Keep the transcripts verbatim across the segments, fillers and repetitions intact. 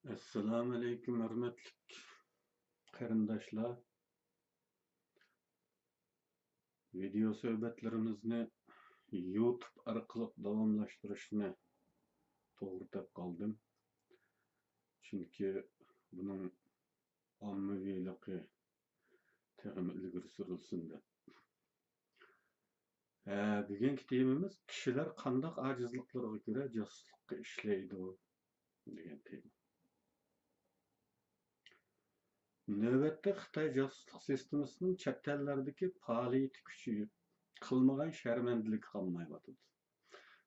ئەسسالامۇئەلەيكۇم، ھۆرمەتلىك قېرىنداشلار. ۋىدېئو سۆھبەتلىرىمىزنى يۇتۇب ئارقىلىق داۋاملاشتۇرۇشنى توغرا دەپ قالدىم. چۈنكى بۇنىڭ ئاممىۋىلىقى تېخىمۇ ئىلگىرى سۈرۈلسۇن دەپ. ھە، بۈگۈنكى تېمىمىز «كىشىلەر قانداق ئاجىزلىقلىرىغا كۆرە جاسۇسلۇققا ئىشلەيدۇ؟» دېگەن تېما. نۆۋەتتە خىتاي جاسۇسلۇق سىستېمىسىنىڭ چەت ئەللەردىكى پائالىيىتى كۈچىيىپ، قىلمىغان شەرمەندىلىكى قالمايۋاتىدۇ.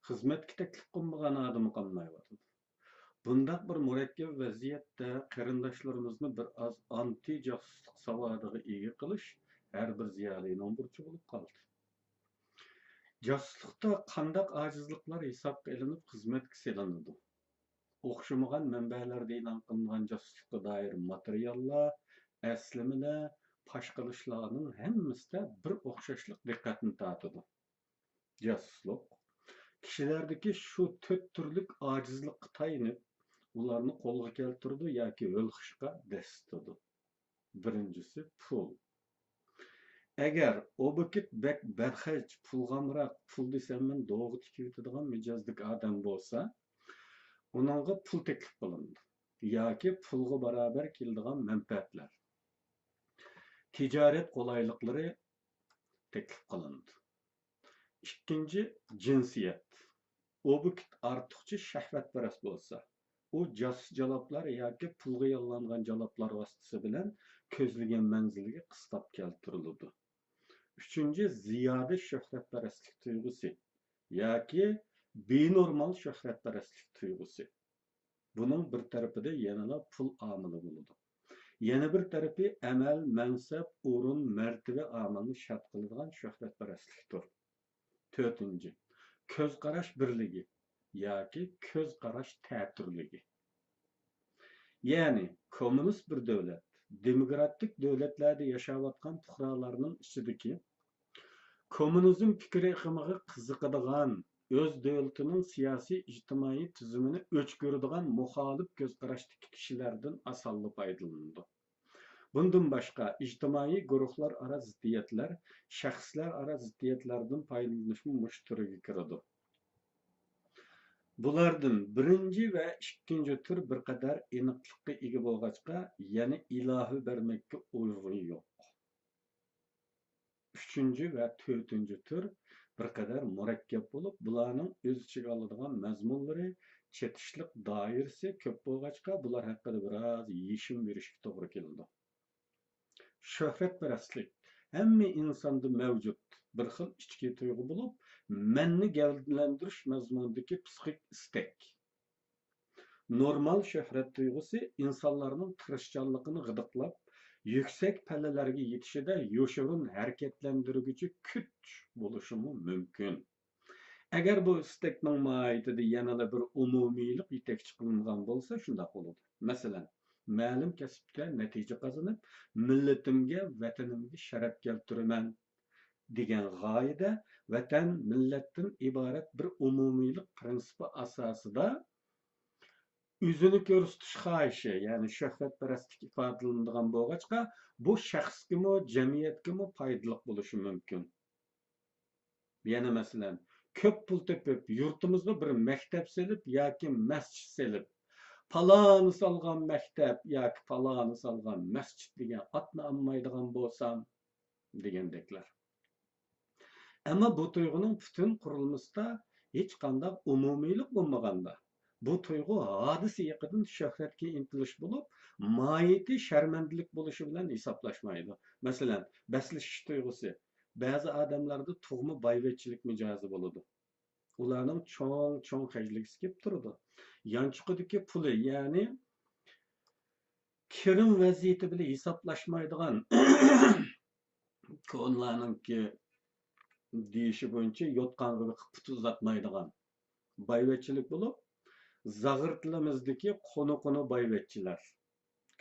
خىزمەتكە تەكلىپ قىلمىغان ئادىمى قالمايۋاتىدۇ. بۇنداق بىر مۇرەككەپ ۋەزىيەتتە قېرىنداشلىرىمىزنى بىر ئاز ئانتى جاسۇسلۇق ساۋادىغا ئىگە قىلىش ھەر بىر زىيالىينىڭ بۇرچى بولۇپ قالدى. جاسۇسلۇقتا قانداق ئاجىزلىقلار ھېسابقا ئېلىنىپ خىزمەتكە سېلىنىدۇ؟ ئوخشىمىغان مەنبەلەردە ئېلان قىلىنغان جاسۇسلۇققا دائىر ماتېرىياللار، ئەسلىمىلەر، پاش قىلىشلارنىڭ ھەممىسىدە بىر ئوخشاشلىق دىققەتنى تارتىدۇ. جاسۇسلۇق كىشىلەردىكى شۇ تۆت تۈرلۈك ئاجىزلىققا تايىنىپ، ئۇلارنى قولغا كەلتۈرىدۇ ياكى ھۆل-خىشقا دەسسىتىدۇ. بىرىنچىسى، پۇل. ئەگەر ئوبكىت بەك بەدخەج، پۇلغا ئامراق، پۇل دېسەم مەن دوغا تىكىۋېتىدىغان مىجەزدىكى ئادەم بولسا، ئۇنىڭغا پۇل تەكلىپ قىلىنىدۇ ياكى پۇلغا باراۋەر كېلىدىغان مەنپەئەتلەر، تىجارەت قولايلىقلىرى تەكلىپ قىلىنىدۇ. ئىككىنچى، جىنسىيەت. ئوبيېكت ئارتۇقچە شەھۋەتپەرەس بولسا، ئۇ جاسۇس جالاپلار ياكى پۇلغا ياللانغان جالاپلار ۋاسىتىسى بىلەن كۆزلىگەن مەنزىلىگە قىستاپ كەلتۈرۈلىدۇ. ئۈچىنچى، زىيادە شۆھرەتپەرەسلىك تۇيغۇسى ياكى بىنورمال شۆھرەتپەرەسلىك تۇيغۇسى. بۇنىڭ بىر تەرىپىدە يەنىلا پۇل ئامىلى بولىدۇ. يەنە بىر تەرىپى ئەمەل، مەنسەپ، ئورۇن، مەرتىۋە ئامىلىنى شەرت قىلىدىغان شۆھرەتپەرەسلىكتۇر. تۆتىنچى، كۆز قاراش بىرلىكى ياكى كۆز قاراش تەتۈرلۈكى. يەنى، كوممۇنىست بىر دۆلەت، دېموكراتىك دۆلەتلەردە ياشاۋاتقان پۇقرالارنىڭ ئىچىدىكى كوممۇنىزم پىكرى ئېقىمىغا قىزىقىدىغان، ئۆز دۆلىتىنىڭ سىياسىي ئىجتىمائىي تۈزۈمىنى ئۆچ كۆرىدىغان مۇخالىپ كۆز قاراشتىكى كىشىلەردىن ئاسانلا پايدىلىنىدۇ. بۇندىن باشقا، ئىجتىمائىي گۇرۇھلار ئارا زىددىيەتلەر، شەخسلەر ئارا زىددىيەتلەردىن پايدىلىنىشمۇ مۇشۇ تۈرگە كىرىدۇ. بۇلاردىن بىرىنچى ۋە ئىككىنچى تۈر بىر قەدەر ئېنىقلىققا ئىگە بولغاچقا، يەنە ئىلاھە بەرمەككە ئۇيغۇن يوق. ئۈچىنچى ۋە تۆتىنچى تۈر بىر قەدەر مۇرەككەپ بولۇپ، بۇلارنىڭ ئۆز ئىچىگە ئالىدىغان مەزمۇنلىرى، چېتىشلىق دائىرىسى كۆپ بولغاچقا، بۇلار ھەققىدە بىر ئاز يېشىم بېرىشكە توغرا كېلىدۇ. شۆھرەتپەرەسلىك ھەممە ئىنساندا مەۋجۇت بىر خىل ئىچكى تۇيغۇ بولۇپ، مەننى گەۋدىلەندۈرۈش مەزمۇنىدىكى پسىخىك ئىستەك. نورمال شۆھرەت تۇيغۇسى ئىنسانلارنىڭ تىرىشچانلىقىنى غىدىقلاپ، يۈكسەك پەللىلەرگە يېتىشىدە يوشۇرۇن ھەرىكەتلەندۈرگۈچى كۈچ بولۇشىمۇ مۇمكىن. ئەگەر بۇ ئىستەكنىڭ ماھىيىتىدە يەنىلا بىر ئومۇمىيلىق يېتەكچى قىلىنغان بولسا، شۇنداق بولىدۇ. مەسىلەن، مەلۇم كەسىپتە نەتىجە قازىنىپ، مىللىتىمگە، ۋەتىنىمگە شەرەپ كەلتۈرىمەن دېگەن غايىدە، ۋەتەن، مىللەتتىن ئىبارەت بىر ئومۇمىيلىق پىرىنسىپى ئاساسىدا ئۆزىنى كۆرسىتىش خاھىشى، يەنى شۆھرەتپەرەسلىك ئىپادىلىنىدىغان بولغاچقا، بۇ شەخسكىمۇ، جەمئىيەتكىمۇ پايدىلىق بولۇشى مۇمكىن. يەنە مەسىلەن، كۆپ پۇل تېپىپ، يۇرتىمىزغا بىر مەكتەپ سېلىپ ياكى مەسچىت سېلىپ، پالانى سالغان مەكتەپ ياكى پالانى سالغان مەسچىت دېگەن ئاتنى ئالمايدىغان بولسام، دېگەندەكلەر. ئەمما بۇ تۇيغۇنىڭ پۈتۈن قۇرۇلمىسىدا ھېچقانداق ئومۇمىيلىق بولمىغاندا، بۇ تۇيغۇ ھادىسە يېقىدىن شۆھرەتكە ئىنتىلىش بولۇپ، ماھىيىتى شەرمەندىلىك بولۇشى بىلەن ھېسابلاشمايدۇ. مەسىلەن، بەسلىشىش تۇيغۇسى. بەزى ئادەملەردە تۇغما بايۋەچچىلىك مىجەزى بولىدۇ. ئۇلارنىڭ چوڭ-چوڭ خەجلىگۈسى كېلىپ تۇرىدۇ. يانچۇقىدىكى پۇلى، يەنى كىرىم ۋەزىيىتى بىلەن ھېسابلاشمايدىغان، كونىلارنىڭكى دېيىشى بويىچە يوتقانغا بېقىپ پۇت ئۇزاتمايدىغان بايۋەچچىلىك بولۇپ، زاغرا تىلىمىزدىكى قونۇ-قونۇ بايۋەچچىلەر.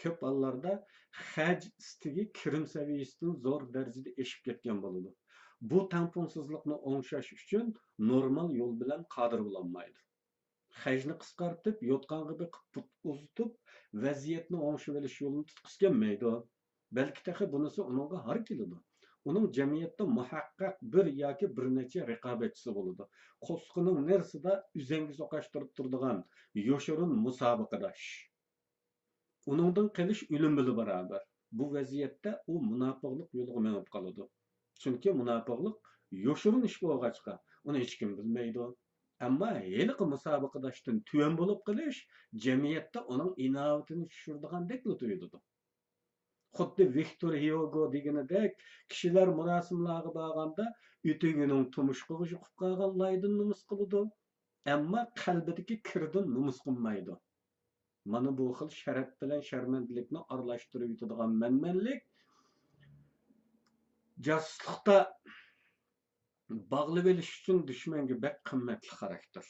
كۆپ ھاللاردا خەج ئىستىكى كىرىم سەۋىيەسىدىن زور دەرىجىدە ئېشىپ كەتكەن بولىدۇ. بۇ تەڭپۇڭسىزلىقنى ئوڭشاش ئۈچۈن نورمال يول بىلەن قادىر بولالمايدۇ. خەجنى قىسقارتىپ، يوتقانغا بېقىپ پۇت ئۇزىتىپ، ۋەزىيەتنى ئوڭشىۋېلىش يولىنى تۇتقۇسى كەلمەيدۇ. بەلكى تېخى بۇنىسى ئۇنىڭغا ھار كېلىدۇ. ئۇنىڭ جەمئىيەتتە مۇھەققەق بىر ياكى بىر نەچچە رىقابەتچىسى بولىدۇ. قورسىقىنىڭ نېرىسىدا ئۈزەڭگە سوقاشتۇرۇپ تۇرىدىغان يوشۇرۇن مۇسابىقىداش. ئۇنىڭدىن قېلىش ئۆلۈم بىلەن باراۋەر. بۇ ۋەزىيەتتە ئۇ مۇناپىقلىق يولىغا مېڭىپ قالىدۇ. چۈنكى مۇناپىقلىق يوشۇرۇن ئىش بولغاچقا، ئۇنى ھېچكىم بىلمەيدۇ. ئەمما ھېلىقى مۇسابىقىداشتىن تۆۋەن بولۇپ قېلىش جەمئىيەتتە ئۇنىڭ ئىناۋىتىنى چۈشۈرىدىغاندەكلا تۇيۇلىدۇ. خۇددى ۋىكتور ھيوگو دېگىنىدەك، كىشىلەر مۇراسىملارغا بارغاندا ئۆتۈگىنىڭ تۇمشۇقىغا يۇقۇپ قالغان لايدىن نومۇس قىلىدۇ، ئەمما قەلبىدىكى كىردىن نومۇس قىلمايدۇ. مانا بۇ خىل شەرەپ بىلەن شەرمەندىلىكنى ئارىلاشتۇرۇۋېتىدىغان مەنمەنلىك جاسۇسلۇقتا باغلىۋېلىش ئۈچۈن دۈشمەنگە بەك قىممەتلىك خاراكتېر.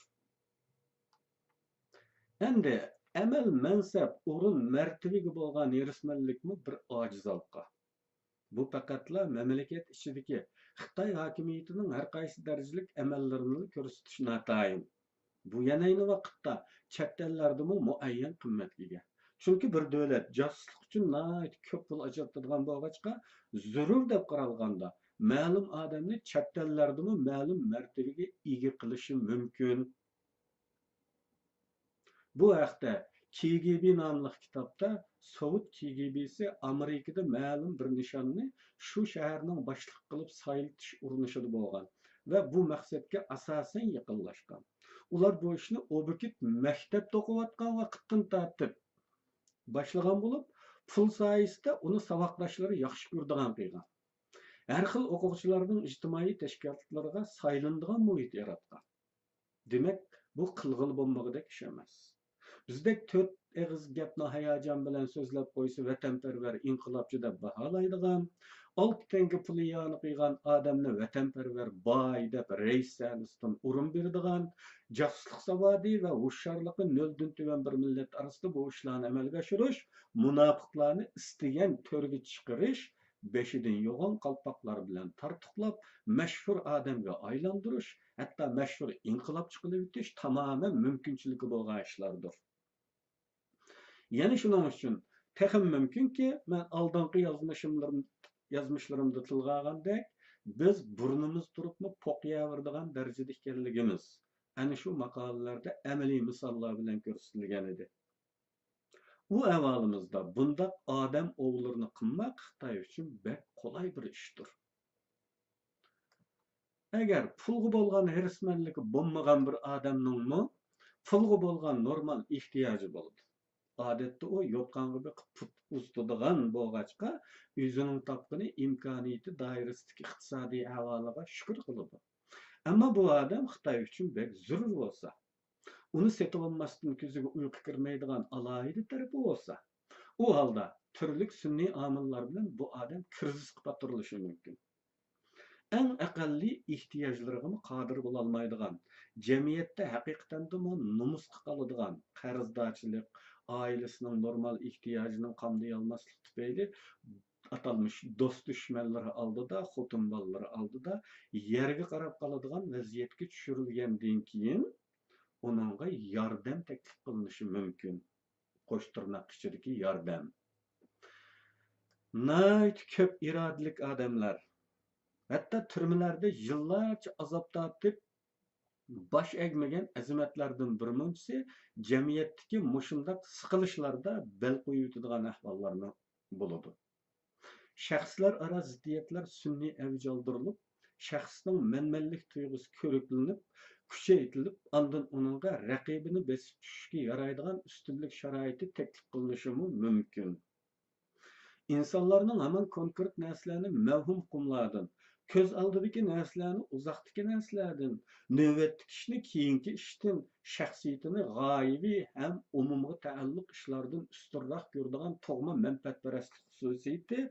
ئەمدى ئەمەل، مەنسەپ، ئورۇن، مەرتىۋىگە بولغان ھېرىسمەنلىكمۇ بىر ئاجىز ھالقا. بۇ پەقەتلا مەملىكەت ئىچىدىكى خىتاي ھاكىمىيىتىنىڭ ھەر قايسى دەرىجىلىك ئەمەللىرىنىلا كۆرسىتىش ناتايىن. بۇ يەنە ئەينى ۋاقىتتا چەت ئەللەردىمۇ مۇئەييەن قىممەتكە ئىگە. چۈنكى بىر دۆلەت جاسۇسلۇق ئۈچۈن ناھايىتى كۆپ پۇل ئاجرىتىدىغان بولغاچقا، زۆرۈر دەپ قارالغاندا مەلۇم ئادەمنى چەت ئەللەردىمۇ مەلۇم مەرتىۋىگە ئىگە قىلىشى مۇمكىن. بۇ ھەقتە كىگىبى ناملىق كىتابتا سوۋېت كىگىبىسى ئامېرىكىدا مەلۇم بىر نىشاننى شۇ شەھەرنىڭ باشلىقى قىلىپ سايلىتىش ئۇرۇنۇشىدا بولغان ۋە بۇ مەقسەتكە ئاساسەن يېقىنلاشقان. ئۇلار بۇ ئىشنى ئوبكېت مەكتەپتە ئوقۇۋاتقان ۋاقىتتىن تارتىپ باشلىغان بولۇپ، پۇل سايىسىدە ئۇنى ساۋاقداشلىرى ياخشى كۆرىدىغان قىلغان. ھەر خىل ئوقۇغۇچىلارنىڭ ئىجتىمائىي تەشكىلاتلىرىغا سايلىنىدىغان مۇھىت ياراتقان. دېمەك، بۇ قىلغىلى بولمىغۇدەك ئىش ئەمەس. بىزدەك تۆت ئېغىز گەپنى ھاياجان بىلەن سۆزلەپ قويسا ۋەتەنپەرۋەر، ئىنقىلابچى دەپ باھالايدىغان، ئالتە تەڭگە پۇل ئىئانە قىلغان ئادەمنى ۋەتەنپەرۋەر، باي دەپ رەئىس سەھنىسىدىن ئورۇن بېرىدىغان، جاسۇسلۇق ساۋادى ۋە ھوشيارلىقى نۆلدىن تۆۋەن بىر مىللەت ئارىسىدا بۇ ئىشلارنى ئەمەلگە ئاشۇرۇش مۇناپىقلارنى ئىستىگەن تۆرگە چىقىرىش، بېشىدىن يوغان قالپاقلار بىلەن تارتۇقلاپ، مەشھۇر ئادەمگە ئايلاندۇرۇش، ھەتتا مەشھۇر ئىنقىلابچى قىلىۋېتىش تامامەن مۇمكىنچىلىكى بولغان ئىشلاردۇر. يەنە شۇنىڭ ئۈچۈن تېخىمۇ مۇمكىنكى، مەن ئالدىنقى يازمىشىملىرىم-، يازمىشلىرىمدا تىلغا ئالغاندەك، بىز بۇرنىمىز تۇرۇپمۇ پوق يەۋېرىدىغان دەرىجىدە ئىكەنلىكىمىز ئەنە شۇ ماقالىلەردە ئەمەلىي مىساللار بىلەن كۆرسىتىلگەن ئىدى. ئۇ ئەھۋالىمىزدا بۇنداق ئادەم ئوۋلىرىنى قىلماق خىتاي ئۈچۈن بەك قولاي بىر ئىشتۇر. ئەگەر پۇلغا بولغان ھېرىسمەنلىكى بولمىغان بىر ئادەمنىڭمۇ پۇلغا بولغان نورمال ئېھتىياجى بولىدۇ. ئادەتتە ئۇ يوتقانغا بېقىپ پۇت ئۇزىتىدىغان بولغاچقا، ئۆزىنىڭ تاپقىنى ئىمكانىيىتى دائىرىسىدىكى ئىقتىسادىي ئەھۋالىغا شۈكۈر قىلىدۇ. ئەمما بۇ ئادەم خىتاي ئۈچۈن بەك زۆرۈر بولسا، ئۇنى سېتىۋالماستىن كۆزىگە ئۇيقۇ كىرمەيدىغان ئالاھىدە تەرىپى بولسا، ئۇ ھالدا تۈرلۈك سۈنئىي ئامىللار بىلەن بۇ ئادەم كىرىزىسقا پاتۇرۇلۇشى مۇمكىن. ئەڭ ئەقەللىي ئېھتىياجلىرىغىمۇ قادىر بولالمايدىغان، جەمئىيەتتە ھەقىقەتەندىمۇ نومۇسقا قالىدىغان، قەرزدارچىلىق، ئائىلىسىنىڭ نورمال ئېھتىياجىنى قامدىيالماسلىق تۈپەيلى ئاتالمىش دوست-دۈشمەنلىرى ئالدىدا، خوتۇن-بالىلىرى ئالدىدا يەرگە قاراپ قالىدىغان ۋەزىيەتكە چۈشۈرۈلگەندىن كېيىن، ئۇنىڭغا ياردەم تەكلىپ قىلىنىشى مۇمكىن. قوش تىرناق ئىچىدىكى ياردەم. ناھايىتى كۆپ ئىرادىلىك ئادەملەر، ھەتتا تۈرمىلەردە يىللارچە ئازاب تارتىپ، باش ئەگمىگەن ئەزىمەتلەردىن بىر مۇنچىسى جەمئىيەتتىكى مۇشۇنداق سىقىلىشلاردا بەل قويۇۋېتىدىغان ئەھۋاللارمۇ بولىدۇ. شەخسلەر ئارا زىددىيەتلەر سۈنئىي ئەۋج ئالدۇرۇلۇپ، شەخسنىڭ مەنمەنلىك تۇيغۇسى كۆرۈكلىنىپ، كۈچەيتىلىپ، ئاندىن ئۇنىڭغا رەقىبىنى بېسىپ چۈشۈشكە يارايدىغان ئۈستۈنلۈك شارائىتى تەكلىپ قىلىنىشىمۇ مۇمكىن. ئىنسانلارنىڭ ھامان كونكرېت نەرسىلەرنى مەۋھۇم ئۇقۇملاردىن، كۆز ئالدىدىكى نەرسىلەرنى ئۇزاقتىكى نەرسىلەردىن، نۆۋەتتىكى ئىشنى كېيىنكى ئىشتىن، شەخسىيىتىنى غايىۋى ھەم ئومۇمغا تەئەللۇق ئىشلاردىن ئۈستۈنرەك كۆرىدىغان تۇغما مەنپەئەتپەرەسلىك خۇسۇسىيىتى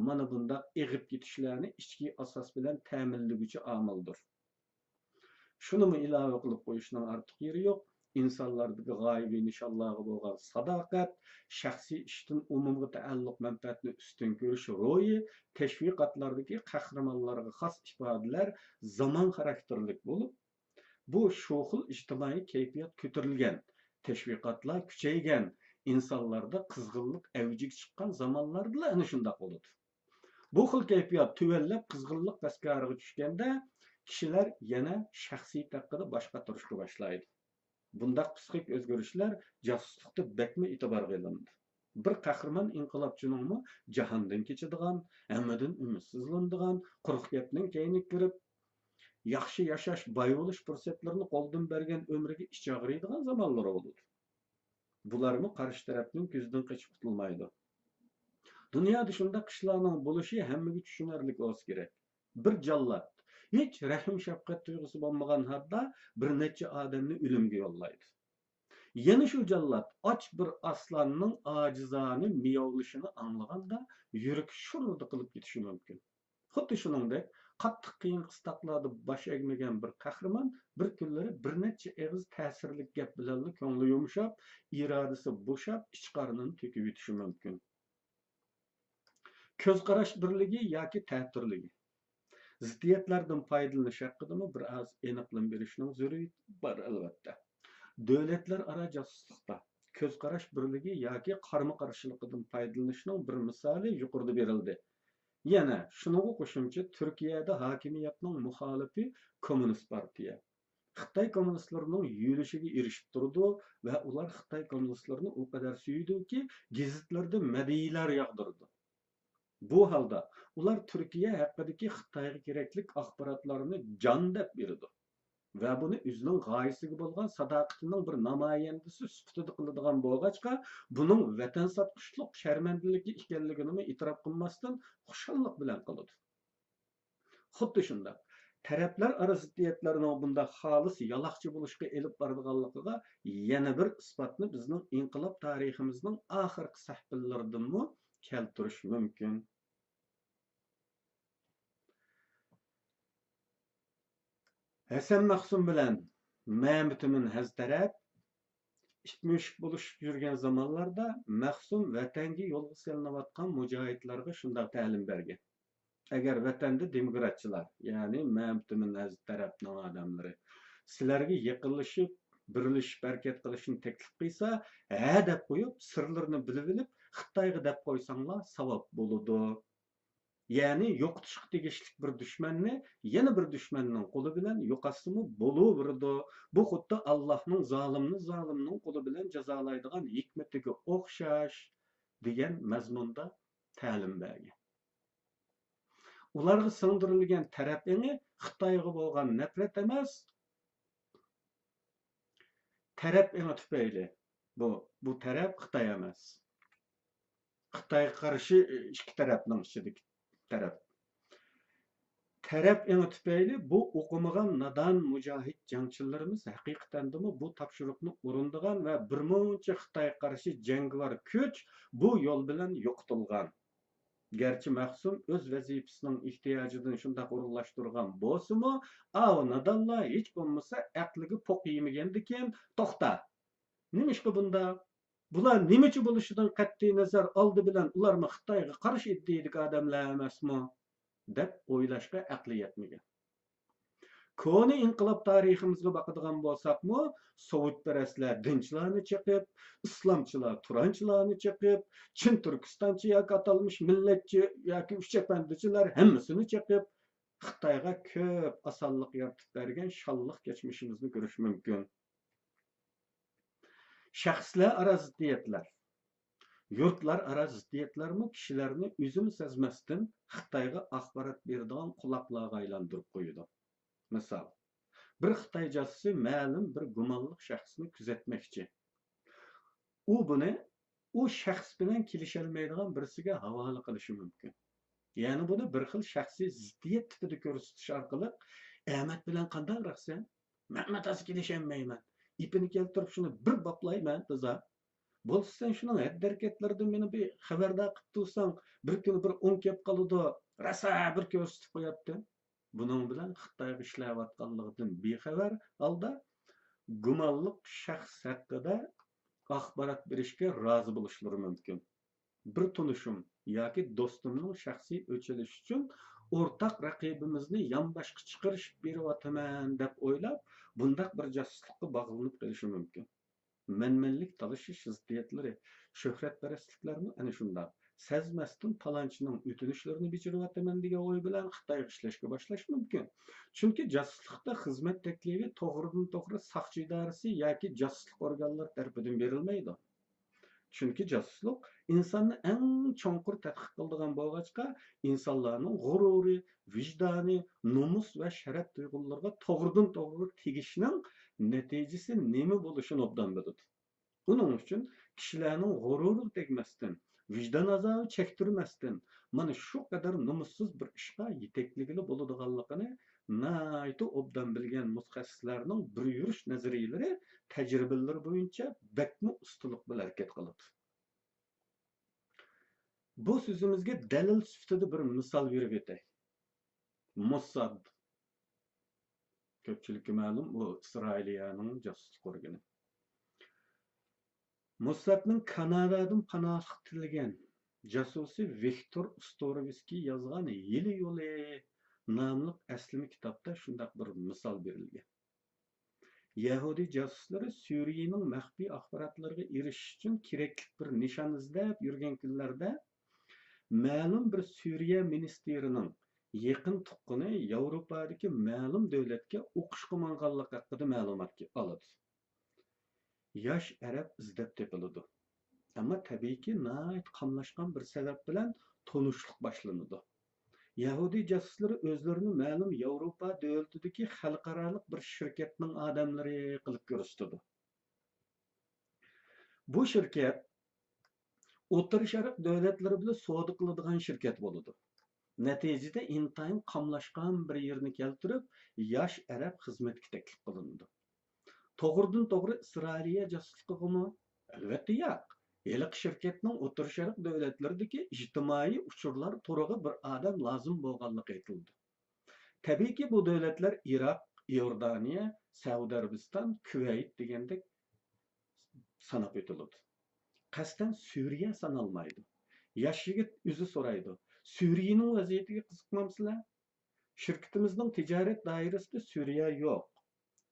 مانا بۇنداق ئېغىپ كېتىشلەرنى ئىچكى ئاساس بىلەن تەمىنلىگۈچى ئامىلدۇر. شۇنىمۇ ئىلاۋە قىلىپ قويۇشنىڭ ئارتۇق يېرى يوق، ئىنسانلاردىكى غايىۋى نىشانلارغا بولغان ساداقەت، شەخسىي ئىشتىن ئومۇمغا تەئەللۇق مەنپەئەتنى ئۈستۈن كۆرۈش روھى تەشۋىقاتلاردىكى قەھرىمانلارغا خاس ئىپادىلەر زامان خاراكتېرلىك بولۇپ، بۇ شۇ خىل ئىجتىمائىي كەيپىيات كۆتۈرۈلگەن، تەشۋىقاتلار كۈچەيگەن، ئىنسانلاردا قىزغىنلىق ئەۋجىگە چىققان زامانلاردىلا ئەنە شۇنداق بولىدۇ. بۇ خىل كەيپىيات تۆۋەنلەپ، قىزغىنلىق پەسكارىغا چۈشكەندە، كىشىلەر يەنە شەخسىيىتى ھەققىدە باش قاتۇرۇشقا باشلايدۇ. بۇنداق پسىخىك ئۆزگىرىشلەر جاسۇسلۇقتا بەكمۇ ئېتىبارغا ئېلىنىدۇ. بىر قەھرىمان ئىنقىلابچىنىڭمۇ جاھاندىن كېچىدىغان، ھەممىدىن ئۈمىدسىزلىنىدىغان، قۇرۇق گەپنىڭ كەينىگە كىرىپ، ياخشى ياشاش، باي بولۇش پۇرسەتلىرىنى قولدىن بەرگەن ئۆمرىگە ئىچى ئاغرىيدىغان زامانلىرى بولىدۇ. بۇلارمۇ قارشى تەرەپنىڭ كۆزىدىن قېچىپ قۇتۇلمايدۇ. دۇنيادا شۇنداق ئىشلارنىڭ بولۇشى ھەممىگە چۈشىنەرلىك بولسا كېرەك. بىر جاللات ھېچ رەھىم-شەپقەت تۇيغۇسى بولمىغان ھالدا بىر نەچچە ئادەمنى ئۆلۈمگە يوللايدۇ. يەنە شۇ جاللات ئاچ بىر ئاسلاننىڭ ئاجىزانە مىياۋلىشىنى ئاڭلىغاندا يۈرىكى شۇررىدە قىلىپ كېتىشى مۇمكىن. خۇددى شۇنىڭدەك، قاتتىق قىيىن-قىستاقلاردا باش ئەگمىگەن بىر قەھرىمان بىر كۈنلىرى بىر نەچچە ئېغىز تەسىرلىك گەپ بىلەنلا كۆڭلى يۇمشاپ، ئىرادىسى بوشاپ، ئىچ-قارنىنى تۆكۈۋېتىشى مۇمكىن. كۆز قاراش بىرلىكى ياكى تەتۈرلۈكى. زىددىيەتلەردىن پايدىلىنىش ھەققىدىمۇ بىر ئاز ئېنىقلىما بېرىشنىڭ زۆرۈرىيىتى بار، ئەلۋەتتە. دۆلەتلەر ئارا جاسۇسلۇقتا كۆز قاراش بىرلىكى ياكى قارىمۇ قارشىلىقىدىن پايدىلىنىشنىڭ بىر مىسالى يۇقىرىدا بېرىلدى. يەنە شۇنىڭغا قوشۇمچە، تۈركىيەدە ھاكىمىيەتنىڭ مۇخالىپى كوممۇنىست پارتىيە. خىتاي كوممۇنىستلىرىنىڭ يۆلىشىگە ئېرىشىپ تۇرىدۇ ۋە ئۇلار خىتاي كوممۇنىستلىرىنى ئۇ قەدەر سۆيىدۇكى، گېزىتلىرىدە مەدھىيەلەر ياغدۇرىدۇ. بۇ ھالدا ئۇلار تۈركىيە ھەققىدىكى خىتايغا كېرەكلىك ئاخباراتلارنى جان دەپ بېرىدۇ ۋە بۇنى ئۆزىنىڭ غايىسىگە بولغان ساداقىتىنىڭ بىر نامايەندىسى سۈپىتىدە قىلىدىغان بولغاچقا، بۇنىڭ ۋەتەن ساتقۇچلۇق شەرمەندىلىكى ئىكەنلىكىنىمۇ ئېتىراپ قىلماستىن، خۇشاللىق بىلەن قىلىدۇ. خۇددى شۇنداق، تەرەپلەر ئارا زىددىيەتلەرنىڭ بۇنداق خالىس يالاقچى بولۇشقا ئېلىپ بارىدىغانلىقىغا يەنە بىر ئىسپاتنى بىزنىڭ ئىنقىلاب تارىخىمىزنىڭ ئاخىرقى سەھىپىلىرىدىنمۇ كەلتۈرۈش مۇمكىن. ھەسەن مەخسۇم بىلەن مەمتىمىن ھەز تەرەپ ئىت مۈشۈك بولۇشۇپ يۈرگەن زامانلاردا مەخسۇم ۋەتەنگە يولغا سېلىنىۋاتقان مۇجاھىدلارغا شۇنداق تەلىم بەرگەن: ئەگەر ۋەتەندە دېموكراتچىلار، يەنى مەمتىمىن ھەز تەرەپنىڭ ئادەملىرى سىلەرگە يېقىنلىشىپ، بىرلىشىپ ھەرىكەت قىلىشنى تەكلىپ قىلسا، ھە دەپ قويۇپ، سىرلىرىنى بىلىۋېلىپ، خىتايغا دەپ قويساڭلار ساۋاب بولىدۇ. يەنى يوقىتىشقا تېگىشلىك بىر دۈشمەننى يەنە بىر دۈشمەننىڭ قولى بىلەن يوقاتسىمۇ بولۇۋېرىدۇ. بۇ خۇددى ئاللاھنىڭ زالىمنى زالىمنىڭ قولى بىلەن جازالايدىغان ھېكمىتىگە ئوخشاش، دېگەن مەزمۇندا تەلىم بەرگەن. ئۇلارغا سىڭدۈرۈلگەن تەرەپ ئېڭى خىتايغا بولغان نەپرەت ئەمەس، تەرەپ ئېڭى تۈپەيلى. بۇ، بۇ تەرەپ خىتاي ئەمەس. خىتايغا قارشى ئىككى تەرەپنىڭ ئىچىدىكى تەرەپ. تەرەپ ئېڭى تۈپەيلى بۇ ئوقۇمىغان نادان مۇجاھىد جەڭچىلىرىمىز ھەقىقەتەندىمۇ بۇ تاپشۇرۇقنى ئورۇندىغان ۋە بىرمۇنچە خىتايغا قارشى جەڭگىۋار كۈچ بۇ يول بىلەن يوقىتىلغان. گەرچە مەخسۇم ئۆز ۋەزىپىسىنىڭ ئېھتىياجىدىن شۇنداق ئورۇنلاشتۇرغان بولسىمۇ، ئاۋۇ نادانلار ھېچ بولمىسا ئەقلىگە پوق يېمىگەندىكىن، توختا، نېمىشقا بۇنداق؟ بۇلار نېمىچى بولۇشىدىن قەتئىينەزەر، ئالدى بىلەن ئۇلارمۇ خىتايغا قارشى ئىدىيىدىكى ئادەملەر ئەمەسمۇ؟ دەپ ئويلاشقا ئەقلى يەتمىگەن. كونا ئىنقىلاب تارىخىمىزغا باقىدىغان بولساقمۇ، سوۋېتپەرەسلەر دىنچىلارنى چېقىپ، ئىسلامچىلار تۇرانچىلارنى چېقىپ، چىن تۈركىستانچى ياكى ئاتالمىش مىللەتچى ياكى ئۈچ ئەپەندىچىلەر ھەممىسىنى چېقىپ، خىتايغا كۆپ ئاسانلىق يارىتىپ بەرگەن شانلىق كەچمىشىمىزنى كۆرۈش مۇمكىن. شەخسلەر ئارا زىددىيەتلەر، يۇرتلار ئارا زىددىيەتلەرمۇ كىشىلەرنى ئۆزىمۇ سەزمەستىن خىتايغا ئاخبارات بېرىدىغان قۇلاقلارغا ئايلاندۇرۇپ قويىدۇ. مىسال، بىر خىتاي جاسۇسى مەلۇم بىر گۇمانلىق شەخسنى كۆزەتمەكچى. ئۇ بۇنى ئۇ شەخس بىلەن كېلىشەلمەيدىغان بىرسىگە ھاۋالە قىلىشى مۇمكىن. يەنى بۇنى بىر خىل شەخسىي زىددىيەت تىپىدا كۆرسىتىش ئارقىلىق، ئەمەت بىلەن قانداقراقسەن؟ مەن تازا كېلىشەلمەيمەن. ئېپىنى كەلتۈرۈپ شۇنى بىر باپلايمەن تازا. بولسا سەن شۇنىڭ ھەرىكەتلىرىدىن مېنى بىر خەۋەردار قىلىپ تۇرساڭ، بىر كۈنى بىر ئوڭ كەپ قالىدۇ، راسا بىر كۆرسىتىپ قوياتتىم. بۇنىڭ بىلەن خىتايغا ئىشلەۋاتقانلىقىدىن بىخەۋەر ھالدا گۇمانلىق شەخس ھەققىدە ئاخبارات بېرىشكە رازى بولۇشلىرى مۇمكىن. بىر تونۇشۇم ياكى دوستۇمنىڭ شەخسىي ئۆچ ئېلىش ئۈچۈن ئورتاق رەقىبىمىزنى يانباشقا چىقىرىشىپ بېرىۋاتىمەن دەپ ئويلاپ، بۇنداق بىر جاسۇسلۇققا باغلىنىپ قېلىشى مۇمكىن. مەنمەنلىك تالىشىش زىددىيەتلىرى، شۆھرەتپەرەسلىكلەرمۇ ئەنە شۇنداق. سەزمەستىن پالانچىنىڭ ئۆتۈنۈشلىرىنى بېجىرىۋاتىمەن دېگەن ئوي بىلەن خىتايغا ئىشلەشكە باشلاش مۇمكىن. چۈنكى جاسۇسلۇقتا خىزمەت تەكلىپى توغرىدىن توغرا ساقچى ئىدارىسى ياكى جاسۇسلۇق ئورگانلىرى تەرىپىدىن بېرىلمەيدۇ. چۈنكى جاسۇسلۇق ئىنساننى ئەڭ چوڭقۇر تەتقىق قىلىدىغان بولغاچقا، ئىنسانلارنىڭ غۇرۇرى، ۋىجدانى، نومۇس ۋە شەرەپ تۇيغۇلىرىغا توغرىدىن توغرا تېگىشنىڭ نەتىجىسى نېمە بولۇشىنى ئوبدان بىلىدۇ. ئۇنىڭ ئۈچۈن كىشىلەرنىڭ غۇرۇرىغا تەگمەستىن، ۋىجدان ئازابى چەكتۈرمەستىن، مانا شۇ قەدەر نومۇسسىز بىر ئىشقا يېتەكلىگىلى بولىدىغانلىقىنى ناھايىتى ئوبدان بىلگەن مۇتەخەسسىسلەرنىڭ بىر يۈرۈش نەزەرىيەلىرى، تەجرىبىلىرى بويىچە بەكمۇ ئۇستىلىق بىلەن ھەرىكەت قىلىدۇ. بۇ سۆزىمىزگە دەلىل سۈپىتىدە بىر مىسال بېرىپ ئۆتەي. موسساد. كۆپچىلىككە مەلۇم، ئۇ ئىسرائىلىيەنىڭ جاسۇسلۇق ئورگىنى. موسسادنىڭ كانادادىن پاناھلىق تىلىگەن جاسۇسى ۋىكتور ئۇستوروۋسكىي يازغان ھىيلە يولى ناملىق ئەسلىمە كىتابتا شۇنداق بىر مىسال بېرىلگەن. يەھۇدىي جاسۇسلىرى سۈرىيىنىڭ مەخپىي ئاخباراتلىرىغا ئېرىشىش ئۈچۈن كېرەكلىك بىر نىشان ئىزدەپ يۈرگەن كۈنلەردە، مەلۇم بىر سۈرىيە مىنىستىرىنىڭ يېقىن تۇغقىنى ياۋروپادىكى مەلۇم دۆلەتكە ئوقۇشقا ماڭغانلىقى ھەققىدە مەلۇمات ئالىدۇ. ياش ئەرەب ئىزدەپ تېپىلىدۇ. ئەمما تەبىئىيكى، ناھايىتى قاملاشقان بىر سەۋەب بىلەن تونۇشلۇق باشلىنىدۇ. يەھۇدىي جاسۇسلىرى ئۆزلىرىنى مەلۇم ياۋروپا دۆلىتىدىكى خەلقئارالىق بىر شىركەتنىڭ ئادەملىرى قىلىپ كۆرسىتىدۇ. بۇ شىركەت ئوتتۇرا شەرق دۆلەتلىرى بىلەن سودا قىلىدىغان شىركەت بولىدۇ. نەتىجىدە ئىنتايىن قاملاشقان بىر يېرىنى كەلتۈرۈپ، ياش ئەرەب خىزمەتكە تەكلىپ قىلىنىدۇ. توغرىدىن توغرا ئىسرائىلىيە جاسۇسلۇقىغىمۇ؟ ئەلۋەتتە ياق. ھېلىقى شىركەتنىڭ ئوتتۇرا شەرق دۆلەتلىرىدىكى ئىجتىمائىي ئۇچۇرلار تورىغا بىر ئادەم لازىم بولغانلىقى ئېيتىلىدۇ. تەبىئىيكى، بۇ دۆلەتلەر ئىراق، ئىئوردانىيە، سەئۇدى ئەرەبىستان، كۇۋەيت دېگەندەك ساناپ ئۆتۈلىدۇ. قەستەن سۈرىيە سانالمايدۇ. ياش يىگىت ئۆزى سورايدۇ، سۈرىيىنىڭ ۋەزىيىتىگە قىزىقمامسىلەر؟ شىركىتىمىزنىڭ تىجارەت دائىرىسىدە سۈرىيە يوق.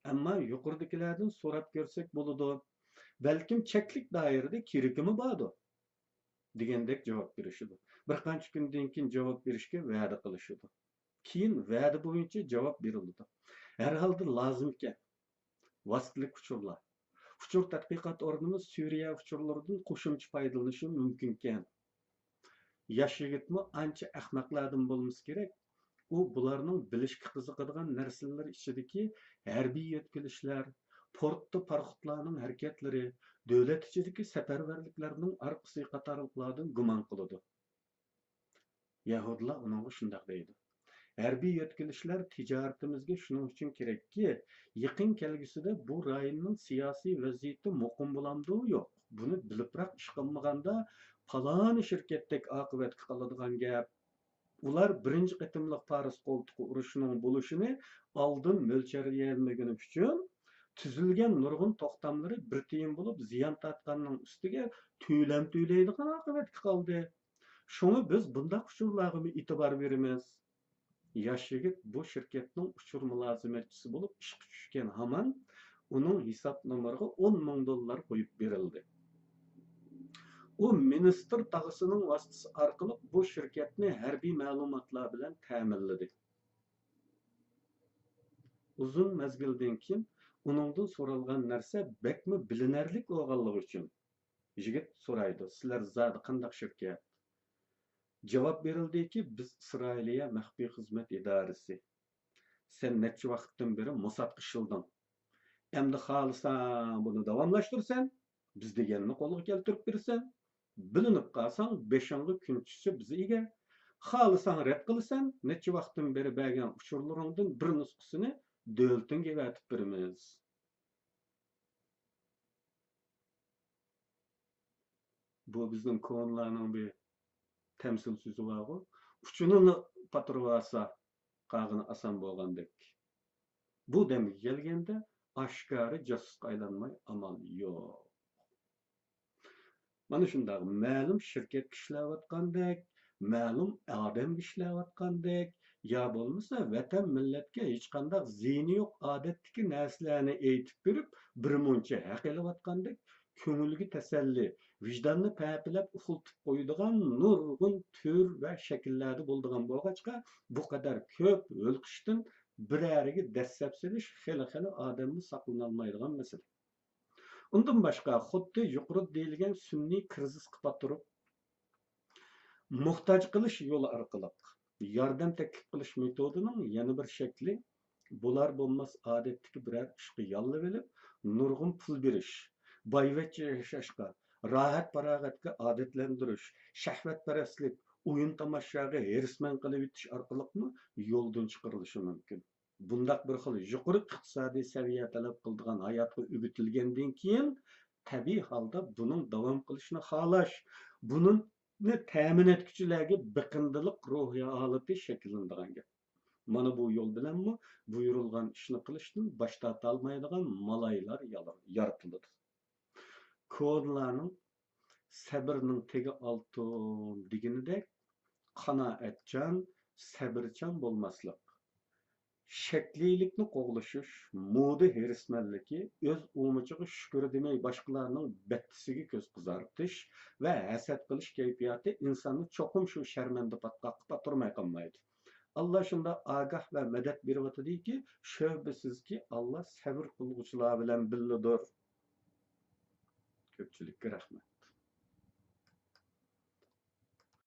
ئەمما يۇقىرىدىكىلەردىن سوراپ كۆرسەك بولىدۇ. بەلكىم چەكلىك دائىرىدە كېرىكىمۇ باردۇ، دېگەندەك جاۋاب بېرىشىدۇ. بىر قانچە كۈندىن كېيىن جاۋاب بېرىشكە ۋەدە قىلىشىدۇ. كېيىن ۋەدە بويىچە جاۋاب بېرىلىدۇ. ھەر ھالدا لازىمكەن. ۋاسىتىلىك ئۇچۇرلار. ئۇچۇر تەتقىقات ئورنىمىز سۈرىيە ئۇچۇرلىرىدىن قوشۇمچە پايدىلىنىشى مۇمكىنكەن. ياش يىگىتمۇ ئانچە ئەخمەقلەردىن بولمىسا كېرەك، ئۇ بۇلارنىڭ بىلىشكە قىزىقىدىغان نەرسىلىرى ئىچىدىكى ھەربىي يۆتكىلىشلەر، پورتتا پاراخوتلارنىڭ ھەرىكەتلىرى، دۆلەت ئىچىدىكى سەپەرۋەرلىكلەرنىڭ ئارقىسى قاتارلىقلاردىن گۇمان قىلىدۇ. يەھۇدىيلار ئۇنىڭغا شۇنداق دەيدۇ: ھەربىي يۆتكىلىشلەر تىجارىتىمىزگە شۇنىڭ ئۈچۈن كېرەككى، يېقىن كەلگۈسىدە بۇ رايوننىڭ سىياسىي ۋەزىيىتى مۇقىم بولامدۇ يوق، بۇنى بىلىپراق ئىش قىلمىغاندا پالانى شىركەتتەك ئاقىۋەتكە قالىدىغان گەپ. ئۇلار بىرىنچى قېتىملىق پارس قولتۇقى ئۇرۇشىنىڭ بولۇشىنى ئالدىن مۆلچەرلىيەلمىگىنى ئۈچۈن، تۈزۈلگەن نۇرغۇن توختاملىرى بىر تىيىن بولۇپ زىيان تارتقاننىڭ ئۈستىگە تۆلەم تۆلەيدىغان ئاقىۋەتكە قالدى. شۇڭا بىز بۇنداق ئۇچۇرلارغىمۇ ئېتىبار بېرىمىز. ياش يىگىت بۇ شىركەتنىڭ ئۇچۇر مۇلازىمەتچىسى بولۇپ ئىشقا چۈشكەن ھامان ئۇنىڭ ھېساب نومۇرىغا ئون مىڭ دوللار قويۇپ بېرىلدى. ئۇ مىنىستىر تاغىسىنىڭ ۋاسىتىسى ئارقىلىق بۇ شىركەتنى ھەربىي مەلۇماتلار بىلەن تەمىنلىدى. ئۇزۇن مەزگىلدىن كېيىن ئۇنىڭدىن سورالغان نەرسە بەكمۇ بىلىنەرلىك بولغانلىقى ئۈچۈن، يىگىت سورايدۇ: سىلەر زادى قانداق شىركەت؟ جاۋاب بېرىلدىكى: بىز ئىسرائىلىيە مەخپىي خىزمەت ئىدارىسى. سەن نەچچە ۋاقىتتىن بېرى موسادقا ئىشلىدىڭ. ئەمدى خالىساڭ بۇنى داۋاملاشتۇرىسەن، بىز دېگەننى قولغا كەلتۈرۈپ بېرىسەن. بىلىنىپ قالساڭ بېشىڭغا كۈن چۈشسە بىز ئىگە. خالىساڭ رەت قىلىسەن، نەچچە ۋاقىتتىن بېرى بەرگەن ئۇچۇرلىرىڭدىن بىر نۇسخىسىنى دۆلىتىڭگە ئەۋەتىپ بېرىمىز. بۇ بىزنىڭ كونىلارنىڭ بىر تەمسىل سۆزى بارغۇ، ئۇچىنى پاتۇرۇۋالسا قالغىنى ئاسان بولغاندەك. بۇ دەمگە كەلگەندە ئاشكارا جاسۇسقا ئايلانماي ئامال يوق. مانا شۇنداق مەلۇم شىركەتكە ئىشلەۋاتقاندەك، مەلۇم ئادەمگە ئىشلەۋاتقاندەك، يا بولمىسا ۋەتەن، مىللەتكە ھېچقانداق زىيىنى يوق ئادەتتىكى نەرسىلەرنى ئېيتىپ بېرىپ، بىرمۇنچە ھەق ئېلىۋاتقاندەك، كۆڭۈلگە تەسەللى، ۋىجداننى پەپىلەپ ئۇخلىتىپ قويىدىغان نۇرغۇن تۈر ۋە شەكىللەردە بولىدىغان بولغاچقا، بۇ قەدەر كۆپ ھۆل قىشتىن بىرەرىگە دەسسەپ سېلىش خېلى-خېلى ئادەممۇ ساقلىنالمايدىغان مەسىلە. ئۇندىن باشقا، خۇددى يۇقىرىدا دېيىلگەن سۈنئىي كىرىزىسقا پاتۇرۇپ، موھتاج قىلىش يولى ئارقىلىق ياردەم تەكلىپ قىلىش مېتودىنىڭ يەنە بىر شەكلى، بولار-بولماس ئادەتتىكى بىرەر ئىشقا ياللىۋېلىپ، نۇرغۇن پۇل بېرىش، بايۋەچچە ياشاشقا، راھەت-پاراغەتكە ئادەتلەندۈرۈش، شەھۋەتپەرەسلىك، ئويۇن-تاماشاغا ھېرىسمەن قىلىۋېتىش ئارقىلىقمۇ يولدىن چىقىرىلىشى مۇمكىن. بۇنداق بىر خىل يۇقىرى ئىقتىسادىي سەۋىيە تەلەپ قىلىدىغان ھاياتقا ئۆگىتىلگەندىن كېيىن، تەبىئىي ھالدا بۇنىڭ داۋام قىلىشىنى خالاش، بۇنى تەمىن ئەتكۈچىلەرگە بېقىندىلىق روھىي ھالىتى شەكىللىنىدىغان گەپ. مانا بۇ يول بىلەنمۇ بۇيرۇلغان ئىشنى قىلىشتىن باش تارتالمايدىغان مالايلار يال-، يارىتىلىدۇ. كونىلارنىڭ «سەبرنىڭ تېگى ئالتۇن» دېگىنىدەك، قانائەتچان، سەبرچان بولماسلىق، شەكلىيلىكنى قوغلىشىش، مودا ھېرىسمەنلىكى، ئۆز ئۇمىچىغا شۈكۈر دېمەي، باشقىلارنىڭ بەتتىسىگە كۆز قىزارتىش ۋە ھەسەت قىلىش كەيپىياتى ئىنساننى چوقۇم شۇ شەرمەندە پاتقاققا پاتۇرماي قالمايدۇ. ئاللا شۇنداق ئاگاھ ۋە مەدەت بېرىۋاتىدۇكى، شۈبھىسىزكى، ئاللا سەۋر قىلغۇچىلار بىلەن بىللىدۇر. كۆپچىلىككە رەھمەت.